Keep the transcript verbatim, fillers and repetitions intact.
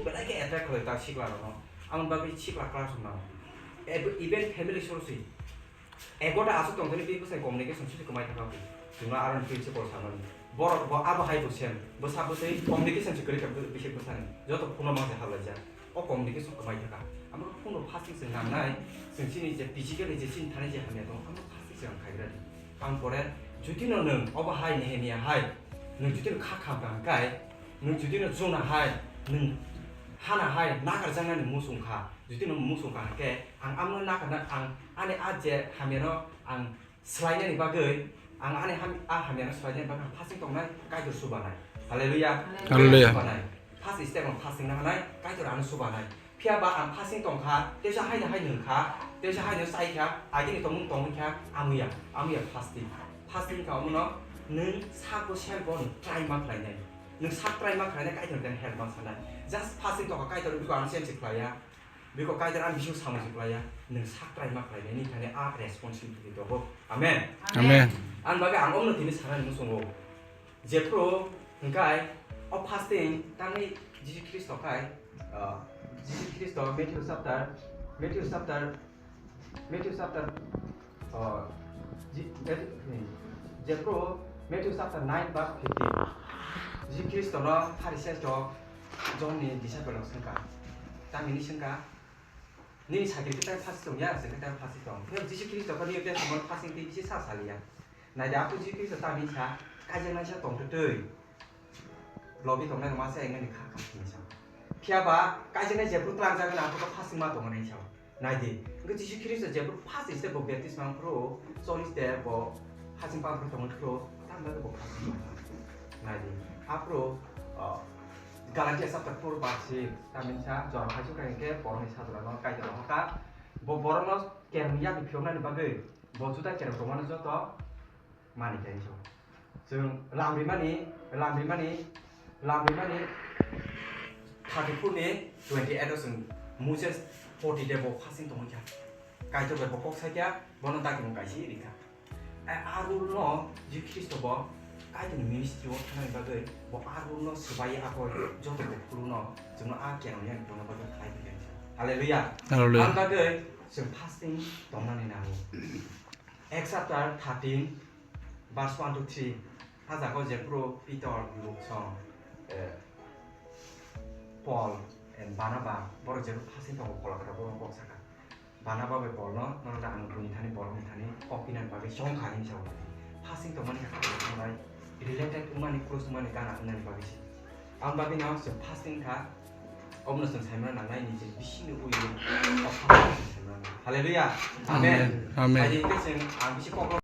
Belai khe attract khlai ta sikla rokno. Amoni bagwi sikla class rok nango. Eb-, even family source. Egota aswk tongthani bini bwsai communication swi kwmai thangkha. Chwngno aroni principle sanani. Borok bo abo hai bo same. Bwsa bwsai communication se kwrwi kha bwsai bwsani. Joto phone mangsa hablaijak. O communication kwmai thangkha. Amo phone rok fasting se nangnai. Chwng chini je physically je chini thani je hamya tongo. Amo fasting se ang khaigra di. Ang pore judino nwng obo hai Nehemia hai. Nwng judino kha kham kha hwnkhe. Nwng judino Jona hai. Nwng Hana hai nakarjaknani muchung kha. Judino muchung kha hwnkhe ang amno nakarna ang ani a je hamyano ang swlainani bagwi, ang ani ham-, a hamyano swlainani bagwi ang fasting tongnai, Kaitor subanai. Hallelujah. Hallelujah. Subanai. First step ang fasting na hanai, Kaitor ano subanai. Phiya ba ang fasting tongkha, teisa haino hai nwngkha, teisa haino chaikha, agini tongmung tongkha, amuya, amuya fasting. Fasting kha omono nwng sakbo self bo nwng try ma khlainai. Nwng sak try ma khlainai, Kaitor khe help ma sanai. Just fasting tongkha, Kaitor biko ano sense khlaiya. Biko Kaitor ani bising samung se kwlaiya, nwng sak try ma khlainai, nini thani a responsibility tongo. Amen. Amen. Ani bagwi ang omno tini sanani muchungo. Jephru hwnkhe o fasting tamni Jisu Khristo khai, ah, Jisu Khristo Matthew chapter, Matthew chapter, Matthew chapter Oh, ji-, Matthew, hmm, jephru Matthew chapter nine verse fifteen. Jisu Khristono Pharisai rok John ni disciple rok swngkha. Tamini swngkha, "Nini sakiri khe tai fasting tong ya, chwng khe tai fasting tong." Phiya Jisu Khristo khe New Testament fasting tei bisi sa saliya. Naidi, aphuru Jisu Khristo tamini sa, "Kaijaknaisa tongtwtwi." Lobi tongnai rok masa wngnai ni kha kha hinwi sa. Phiya ba kaijaknai jephru tlangjak nang, aphuru fasting ma tongo hinwi sa. Naidi, hwnkhe Jisu Khristo jephru first step bo baptisma wngphru, cholish de bo hasing pang phru tongwi phru, tamo bagwi bo fasting ma tongo. Naidi, aphuru, ah, Galatia chapter four verse six, tamni sa, jora hai sukha hinkhe borokni sajwlano Kaitor rohorkha, bo borokno kereng yakni phiyoknani bagwi, bo Juda kereng tongmani joto mani khe hinwi sa. Chwng lamrimani, lamrimani, lamrimani thirty-four ni twenty-eight o chwng Moses forty day bo fasting tongwi kha. Kaitor bai bo kok sai kha, bono dakti mung kaisa rikha. A, a rule no Jisu Khristo bo Kaitorni ministry o thangnani bagwi bo a rule no swbai, a koi joto bo phuru no chwngno a kerong yang tongna bagwi khlai kha. Hallelujah. Hallelujah. Ang bagwi chwng fasting tongnani nango. Acts chapter thirteen, verse one to three. A jaga o jephru Peter, Luke song, eh, Paul and Barnaba, borok jephru fasting tongo, Phola Kwthar borok kok saka. Barnaba bai Paul no, "Norok da ang buini thani, borokni thani kok pinani bagwi chong kha," hinwi sao. Fasting tongmani kha, related wngmani, close wngmani gana wngnani bagwi se. Ang bagwi no chwng fasting kha, omono chwng saimano nangnai, nijini bisingni uiwi o fasting chwng saimano nangnai. Hallelujah. Amen. Amen. Amen. Hai khe chwng ang bisi kok